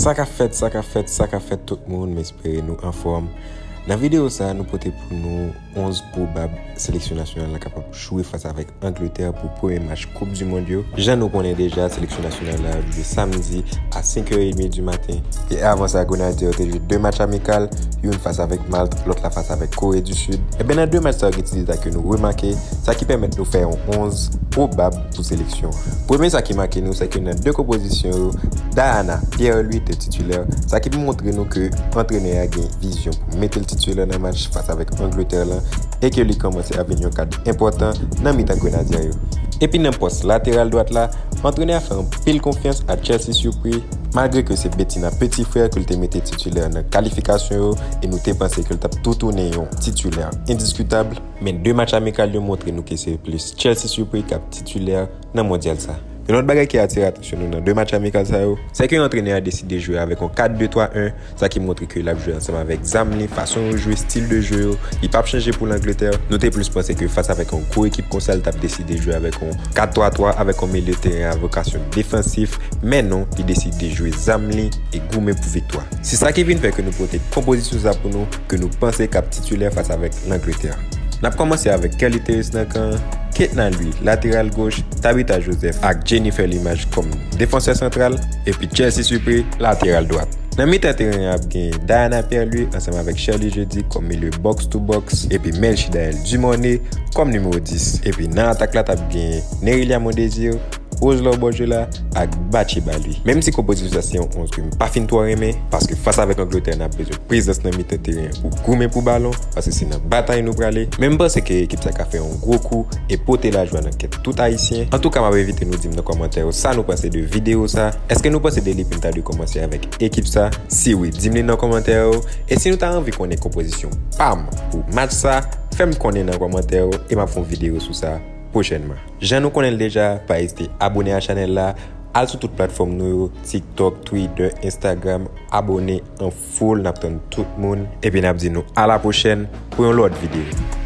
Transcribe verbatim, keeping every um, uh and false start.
Sa k ap fèt, sa k ap fèt, sa k ap fèt tout moun, m espere nou anfòm. Nan videyo sa a, nou pote pou nou onz pwobab seleksyon nasyonal la kapab jwe fas avèk Angletè pou premye match Koup di Mond yo. Jan nou konnen deja, seleksyon nasyonal la ap jwe samdi a senk è edmi di maten. E avan sa, Grenadye yo te jwe de match amikal, youn fas avèk Malt, lòt la fas avèk Kore di Sid. Ebyen, nan de match sa yo, gen ti detay ke nou remake, sa ki pèmèt nou fè yon onz pwobab pou seleksyon an. Premye sa ki make nou, se ke nan de konpozisyon yo, Diana Pierre-Louis te titilè, sa ki montre nou ke antrenè a gen vizyon pou mete l titilè nan match fas avèk Angletè lan, e ke li kòmanse ap vin yon kad enpòtan nan mitan Grenadye yo. Epi nan pòs lateral dwat la, antrenè a fè anpil konfyans a Chelsea Surpris, malgre ke se Betina Petit Frère ke l te mete titilè nan kalifikasyon yo, e nou te panse ke l t ap tou tounen yon titilè endiskitab, men de match amikal yo montre nou ke se plis Chelsea Surpris k ap titilè nan mondyal sa. Yon lòt bagay ki atire atansyon nou nan de match amikal sa yo, se ke antrenè a deside jwe avèk yon kat de twa en, sa ki montre ke l ap jwe ansanm avèk zam li, fason yo jwe, stil de jwe yo, li p ap chanje pou Langletè. Nou te plis panse ke fas avèk yon gwo ekip konsa, l t ap deside jwe avèk yon kat twa twa avèk yon milye teren a vokasyon defansif, men non, li deside jwe zam li e goumen pou viktwa. Se sa ki vin fè ke nou pote konpozisyon sa pou nou, ke nou panse k ap titilè fas avèk Langletè. N ap kòmanse avèk Kerly Théus nan kan, Ketna Louis, lateral goch, Tabitha Joseph ak Jennifer Limage kòm defansè santral, epi Chelsea Surpris, lateral dwat. Nan mitan teren an ap gen Diana Pierre-Louis ansanm avèk Shirley Jeudy kòm milye box to box, epi Melchidaël Dumornay kòm nimewo dis. Epi nan atak la t ap gen Nerilia Mondésir, Roselor Borgella ak Batchie Baluit. Menm si konpozisyon sa se yon onz ke m pa fin twò renmen, paske fas avèk Angletè n ap bezwen prezans nan mitan teren pou goumen pou balon, paske se nan batay nou prale. Men m panse ke ekip sa ka fè yon gwo kou e pote lajwa nan kè tout Ayisyen. Antouka, m ap envite nou di m nan kòmantè yo sa nou panse de videyo sa. Èske nou panse Deli Pintado kòmanse avèk ekip sa? Si wi, di m li nan kòmantè yo. E si nou ta anvi konnen konpozisyon pa m pou match sa, fè m konnen nan kòmantè yo e m ap fè yon videyo sou sa pwochènman. Jan nou konnen l deja, pa ezite abone a chanèl la, al sou tout platfòm nou yo, TikTok, Twitter, Instagram, abone an full, n ap tann tout moun, epi n ap di nou a la pwochèn pou yon lòt videyo.